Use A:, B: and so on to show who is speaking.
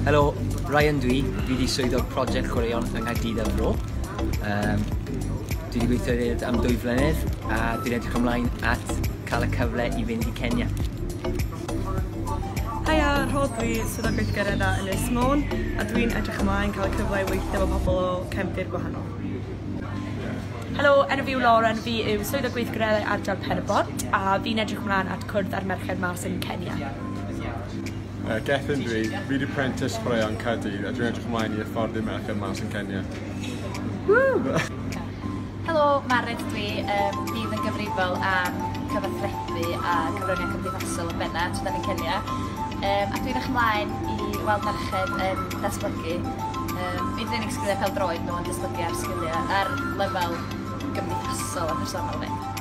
A: Helo, Ryan dwi, fi di swyddog prosiect chwaraeon yng Nghaerdydd a'r Fro. Dwi wedi gweithio i'r am 2 flynedd a dwi'n edrych ymlaen at cael y cyfle i fynd i Kenya.
B: Haia, Rhod dwi, swyddog gweithgareddau yn Ynys Môn, a dwi'n edrych ymlaen cael y cyfle i weithio efo pobl o cefndir gwahanol.
C: Helo, enw fi yw Lauren, fi yw swyddog gweithgareddau ardal Pen-y-bont, a fi'n edrych ymlaen at cwrdd â'r merched mas yn Kenya.
D: Gethin dwi, fi di prentis chwaraeon Caerdydd a dwi'n edrych ymlaen i hyfforddi merched mas yn Kenya.
C: Woo!
E: Helo, Mared dwi, fydd yn gyfrifol am cyfathrebu a cyfryngau cymdeithasol yn benna tra da ni'n Kenya. A dwi'n edrych ymlaen i weld merched yn datblygu. Nid yn unig sgiliau pêl-droed nhw, ond datblygu ar sgiliau ar lefel gymdeithasol a personol fi.